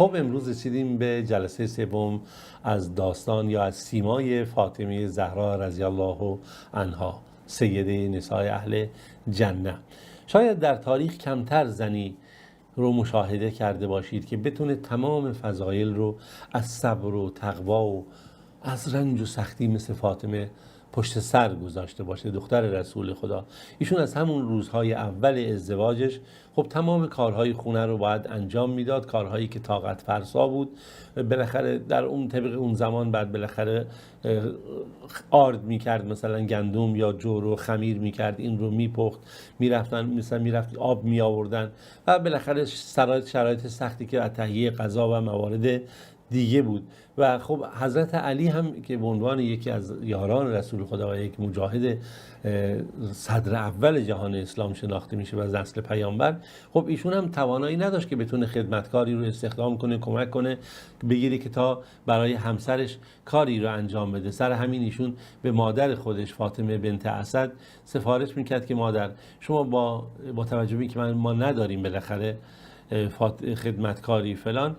خب امروز رسیدیم به جلسه سوم از داستان یا از سیمای فاطمه زهرا رضی الله عنها، سیده نسای اهل جنه. شاید در تاریخ کمتر زنی رو مشاهده کرده باشید که بتونه تمام فضایل رو از صبر و تقوا و از رنج و سختی مثل فاطمه پشت سر گذاشته باشه، دختر رسول خدا. ایشون از همون روزهای اول ازدواجش خب تمام کارهای خونه رو باید انجام میداد، کارهایی که طاقت فرسا بود. بالاخره در اون طبق اون زمان بعد بالاخره آرد میکرد، مثلا گندم یا جو رو خمیر میکرد، این رو میپخت، میرفتن مثلا میرفت آب میآوردن و بالاخره شرایط سختی که از تهیه غذا و موارد دیگه بود. و خب حضرت علی هم که به عنوان یکی از یاران رسول خدا و یک مجاهد صدر اول جهان اسلام شناخته میشه و از نسل پیامبر، خب ایشون هم توانایی نداشت که بتونه خدمتکاری رو استخدام کنه، کمک کنه، بگیره که تا برای همسرش کاری رو انجام بده. سر همین ایشون به مادر خودش فاطمه بنت اسد سفارش میکرد که مادر شما با توجه به اینکه ما نداریم بالاخره خدمتکاری فلان،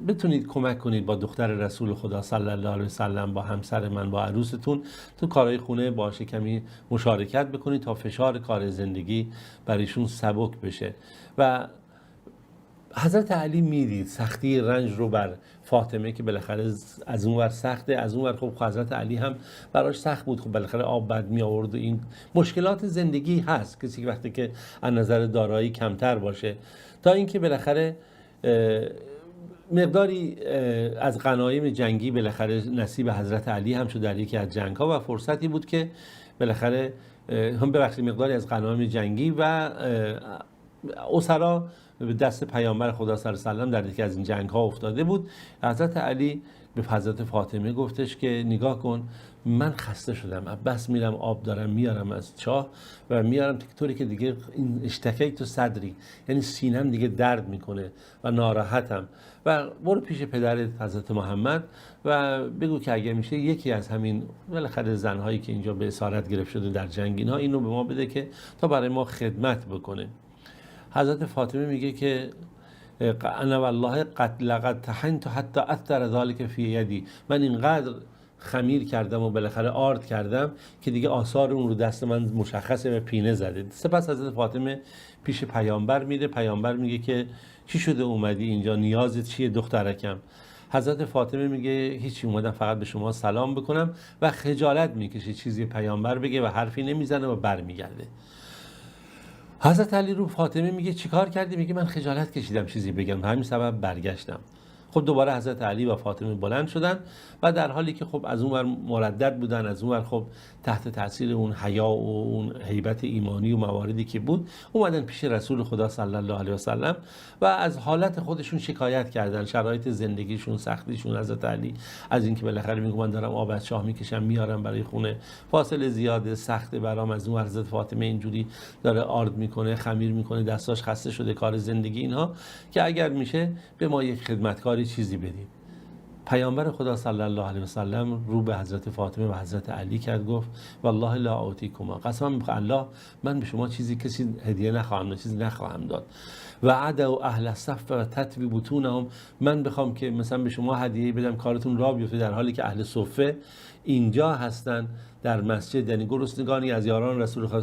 بتونید کمک کنید با دختر رسول خدا صلی الله علیه وسلم، با همسر من، با عروستون تو کارهای خونه باشه کمی مشارکت بکنید تا فشار کار زندگی برایشون سبک بشه. و حضرت علی میدید سختی رنج رو بر فاطمه که بالاخره از اون ور سخته، از اون ور خب حضرت علی هم براش سخت بود، خب بالاخره آب بد می آورد و این مشکلات زندگی هست کسی که وقتی که از نظر دارایی کمتر باشه. تا اینکه بالاخره مقداری از غنایم جنگی بالاخره نصیب حضرت علی هم شد در یکی از جنگ‌ها و فرصتی بود که بالاخره هم ببخشید مقداری از غنایم جنگی و اسرا به دست پیامبر خدا صلی الله علیه و سلم در یکی از این جنگ‌ها افتاده بود. حضرت علی به حضرت فاطمه گفتش که نگاه کن، من خسته شدم، بس میرم آب دارم میارم از چاه و میارم طوری که دیگه این اشتکی تو صدری، یعنی سینم دیگه درد میکنه و ناراحتم، و برو پیش پدرت حضرت محمد و بگو که اگه میشه یکی از همین بالاخره زنهایی که اینجا به اسارت گرفت شده در جنگ اینها، اینو به ما بده که تا برای ما خدمت بکنه. حضرت فاطمه میگه که انا والله قد لقد طحنت حتی اثر ذلک فی یدی، من اینقدر خمیر کردم و بالاخره آرد کردم که دیگه آثار اون رو دست من مشخصه و پینه زده. سپس حضرت فاطمه پیش پیامبر میره، پیامبر میگه که چی شده اومدی اینجا، نیازت چیه دخترکم؟ حضرت فاطمه میگه هیچی، اومدم فقط به شما سلام بکنم، و خجالت میکشه چیزی پیامبر بگه و حرفی نمیزنه و برمیگرده. حضرت علی رو فاطمه میگه چیکار کردی؟ میگه من خجالت کشیدم چیزی بگم، همین سبب برگشتم. خب دوباره حضرت علی و فاطمه بلند شدن و در حالی که خب از اون ور مردد بودن، از اون ور خب تحت تاثیر اون حیا و اون هیبت ایمانی و مواردی که بود، اومدن پیش رسول خدا صلی الله علیه و سلم و از حالت خودشون شکایت کردن، شرایط زندگیشون، سختیشون. حضرت علی از اینکه بالاخره میگه من دارم آب از چاه میکشم میارم برای خونه، فاصله زیاده، سخته برام، از اون حضرت فاطمه اینجوری داره آرد میکنه، خمیر میکنه، دستاش خسته شده، کار زندگی اینها، که اگر میشه به ما یک خدمتکار چیزی بدیم. پیامبر خدا صلی الله علیه و سلم رو به حضرت فاطمه و حضرت علی کرد، گفت والله لا اعطیکما، قسم به الله من به شما چیزی کسی هدیه نخواهم داد، چیزی نخواهم داد. و عدوا اهل الصف و تطوی بطونهم، من بخوام که مثلا به شما هدیه بدم کارتون راه بیفته، در حالی که اهل صفه اینجا هستن در مسجد، یعنی گرسنگانی از یاران رسول خدا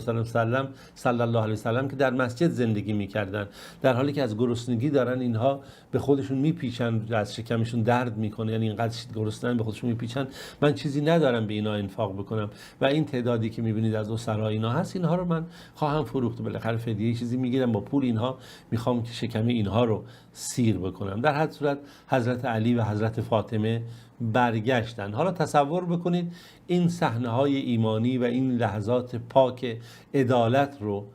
صلی الله علیه و سلم که در مسجد زندگی میکردن، در حالی که از گرسنگی دارن اینها به خودشون میپیچن، از شکمشون درد میکنه، یعنی اینقدر گرسنن به خودشون میپیچن، من چیزی ندارم به اینا انفاق بکنم و این تعدادی که میبینید از اسرا اینا هست، اینها رو من خواهم فروخت، بالاخره فدیه چیزی میگیرم، با پول اینها میخوام که شکم اینها رو سیر بکنم. در هر صورت حضرت علی و حضرت فاطمه برگشتن. حالا تصور بکنید این صحنه‌های ایمانی و این لحظات پاک عدالت رو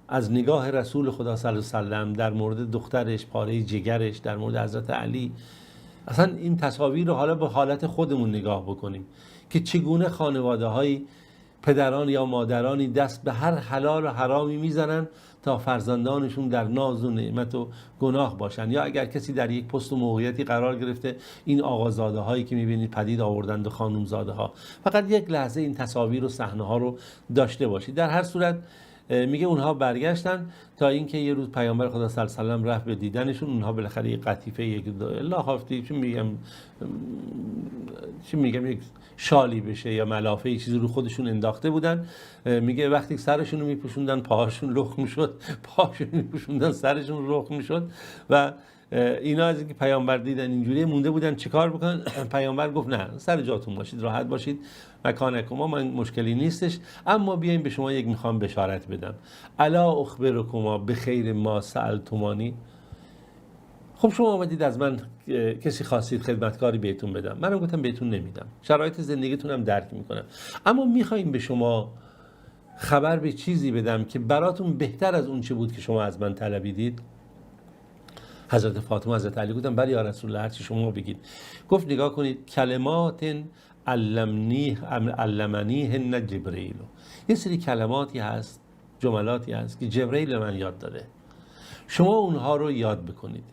از نگاه رسول خدا صلی الله علیه و سلم در مورد دخترش، پاره جگرش، در مورد حضرت علی، اصلا این تصاویر رو حالا به حالت خودمون نگاه بکنیم که چگونه خانواده‌های پدران یا مادرانی دست به هر حلال و حرامی میزنن تا فرزندانشون در ناز و نعمت و گناه باشن، یا اگر کسی در یک پست و موقعیتی قرار گرفته، این آقازاده هایی که میبینید پدید آوردند و خانومزاده ها. فقط یک لحظه این تصاویر و صحنه ها رو داشته باشید. در هر صورت میگه اونها برگشتن تا اینکه یه روز پیامبر خدا صلی الله علیه و سلم رفت به دیدنشون، اونها بالاخره یه قطیفه، یک لاحافتی، چی میگم یک شالی بشه یا ملافه، یه چیزی رو خودشون انداخته بودن. میگه وقتی سرشون رو میپوشوندن پاهاشون لخت میشد، پاهاشون میپوشوندن سرشون لخت میشد. و اینا از اینکه پیامبر دیدن اینجوری مونده بودن چیکار بکنن. پیامبر گفت نه، سر جاتون باشید، راحت باشید، مکانکما، من مشکلی نیستش، اما بیایم به شما یک میخوام بشارت بدم. الا اخبرکما بخیر ما سألتمانی. خب شما آمدید از من کسی خواستید خدمتکاری بهتون بدم، منم گفتم بهتون نمیدم، شرایط زندگیتونم درک میکنم، اما میخوایم به شما خبر به چیزی بدم که براتون بهتر از اون چه بود که شما از من طلبیدید. حضرت فاطمه حضرت علی گفتن بله یا رسول الله، هرچی شما بگید. گفت نگاه کنید، کلمات علمنیهن جبرئیل، یه سری کلماتی هست، جملاتی هست که جبرئیل من یاد داده، شما اونها رو یاد بکنید.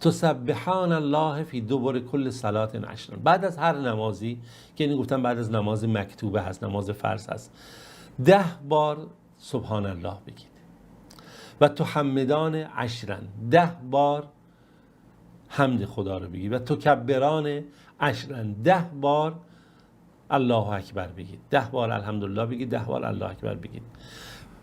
تسبحان الله فی دبر کل صلاة عشرا، بعد از هر نمازی که اینو گفتم بعد از نماز مکتوبه هست، نماز فرض هست، 10 بار سبحان الله بگید. و تحمدان عشرا، 10 بار حمد خدا رو بگید. و تکبران عشرا، 10 بار الله اکبر بگید، 10 بار الحمدلله بگید، 10 بار الله اکبر بگید.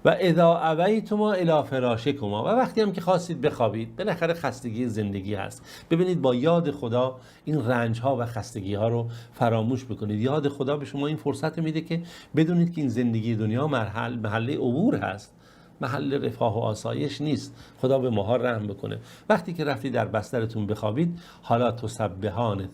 و اذا اویتما الی فراشکما، و وقتی هم که خواستید بخوابید، بالاخره خستگی زندگی هست، ببینید با یاد خدا این رنج ها و خستگی ها رو فراموش بکنید. یاد خدا به شما این فرصت میده که بدونید که این زندگی دنیا محل عبور هست، محل رفاه و آسایش نیست. خدا به ماها رحم بکنه. وقتی که رفتی در بسترتون بخوابید، حالا تسبحان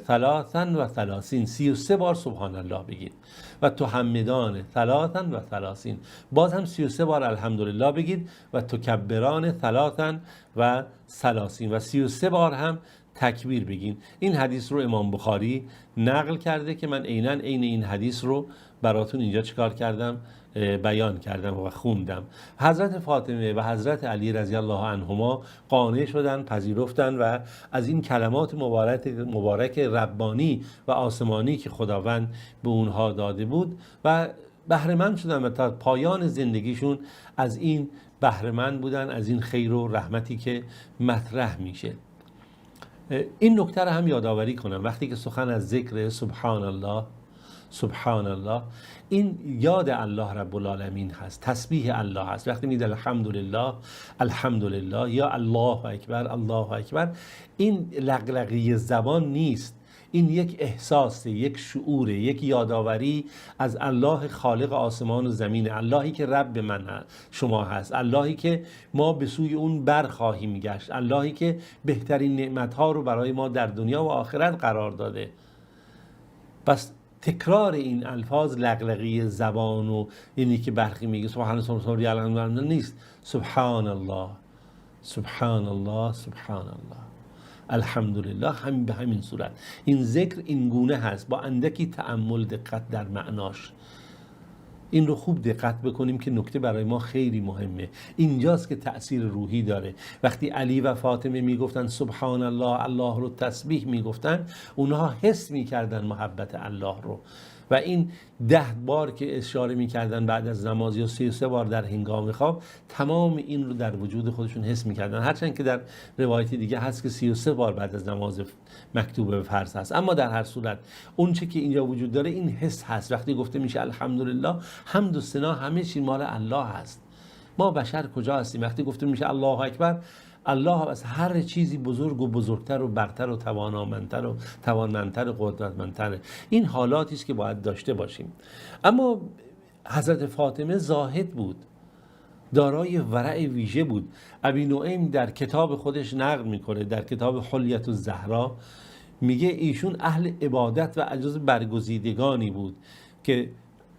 ثلاثا و ثلاثین، 33 بار سبحان الله بگید. و تحمدان ثلاثا و ثلاثین، باز هم 33 بار الحمدلله بگید. و تکبران ثلاثا و ثلاثین، و 33 بار هم تکبیر بگین. این حدیث رو امام بخاری نقل کرده که من عیناً عین این حدیث رو براتون اینجا چیکار کردم، بیان کردم و خوندم. حضرت فاطمه و حضرت علی رضی الله عنهما قانع شدن، پذیرفتن و از این کلمات مبارک ربانی و آسمانی که خداوند به اونها داده بود و بهره مند شدن و تا پایان زندگیشون از این بهره مند بودن، از این خیر و رحمتی که مطرح میشه. این نکته رو هم یادآوری کنم، وقتی که سخن از ذکر سبحان الله سبحان الله، این یاد الله رب العالمین هست، تسبیح الله هست. وقتی میگید الحمدلله الحمدلله یا الله اکبر الله اکبر، این لقلقی زبان نیست، این یک احساس، یک شعور، یک یادآوری از الله خالق آسمان و زمین، اللهی که رب من هست، شما هست، اللهی که ما به سوی اون برخواهیم گشت، اللهی که بهترین نعمتها رو برای ما در دنیا و آخرت قرار داده. پس تکرار این الفاظ لقلقی زبان و اینی که برخی میگه سبحان الله سبحان الله نیست. سبحان الله سبحان الله سبحان الله الحمدلله، همین به همین صورت این ذکر این گونه هست، با اندکی تأمل دقت در معناش. این رو خوب دقت بکنیم که نکته برای ما خیلی مهمه. اینجاست که تأثیر روحی داره. وقتی علی و فاطمه میگفتن سبحان الله، الله رو تسبیح میگفتن، اونها حس میکردن محبت الله رو. و این 10 بار که اشاره میکردن بعد از نماز یا 33 بار در هنگام خواب، تمام این رو در وجود خودشون حس میکردن. هرچند که در روایت دیگه هست که 33 بار بعد از نماز مکتوب به فرض هست، اما در هر صورت اون چه که اینجا وجود داره این حس هست. وقتی گفته میشه الحمدلله، حمد و ثنا همه چی مال الله هست. ما بشر کجا هستیم؟ وقتی گفته میشه الله اکبر، الله از هر چیزی بزرگ و بزرگتر و برتر و توانمندتر و توانمندتر و قدرتمندتره. این حالاتی است که باید داشته باشیم. اما حضرت فاطمه زاهد بود، دارای ورع ویژه بود. ابی نعیم در کتاب خودش نقل میکنه، در کتاب حلیة الزهرا میگه ایشون اهل عبادت و جز برگزیدگانی بود که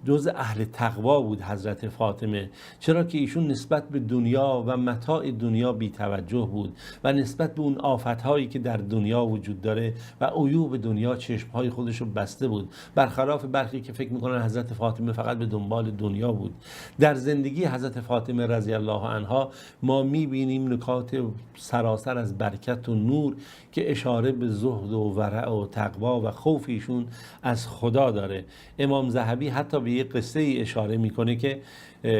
جز اهل تقوا بود حضرت فاطمه، چرا که ایشون نسبت به دنیا و متاع دنیا بی توجه بود و نسبت به اون آفتهایی که در دنیا وجود داره و عیوب دنیا چشمهای خودش رو بسته بود، برخلاف برخی که فکر میکنن حضرت فاطمه فقط به دنبال دنیا بود. در زندگی حضرت فاطمه رضی الله عنها ما میبینیم نکات سراسر از برکت و نور که اشاره به زهد و ورع و تقوا و خوف ایشون از خدا داره. امام ذهبی حتی به به یه قصه ای اشاره میکنه که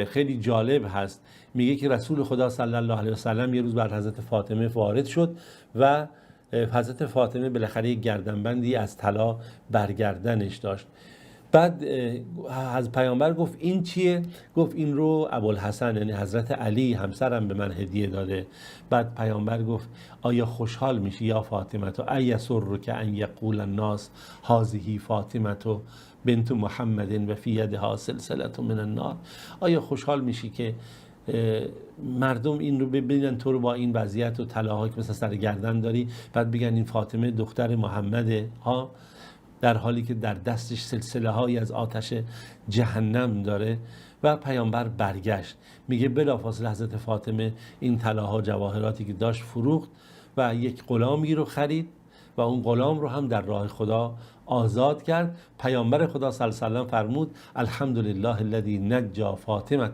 خیلی جالب هست. میگه که رسول خدا صلی الله علیه و سلم یه روز بر حضرت فاطمه وارد شد و حضرت فاطمه بالاخره یک گردنبندی از طلا برگردنش داشت. بعد از پیامبر گفت این چیه؟ گفت این رو ابوالحسن یعنی حضرت علی همسرم به من هدیه داده. بعد پیامبر گفت آیا خوشحال میشی یا فاطمه تو ایسرک ان یقول الناس هذه فاطمه بنت محمد و فی یدها سلسله من النار؟ آیا خوشحال میشی که مردم این رو ببینن تو رو با این وضعیت و طلاهایی که مثلا سر گردن داری، بعد بگن این فاطمه دختر محمده ها، در حالی که در دستش سلسله هایی از آتش جهنم داره؟ و پیامبر برگشت، میگه بلافاصله حضرت فاطمه این طلاها جواهراتی که داشت فروخت و یک غلامی رو خرید و اون غلام رو هم در راه خدا آزاد کرد. پیامبر خدا صلی الله علیه و سلم فرمود الحمدلله الذی نجا فاطمه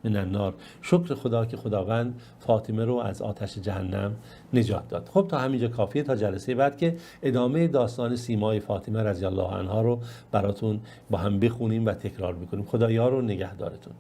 من النار، شکر خدا که خداوند فاطمه رو از آتش جهنم نجات داد. خب تا همینجا کافیه، تا جلسه بعد که ادامه داستان سیمای فاطمه رضی الله عنها رو براتون با هم بخونیم و تکرار میکنیم. خدا یار و نگهدارتون.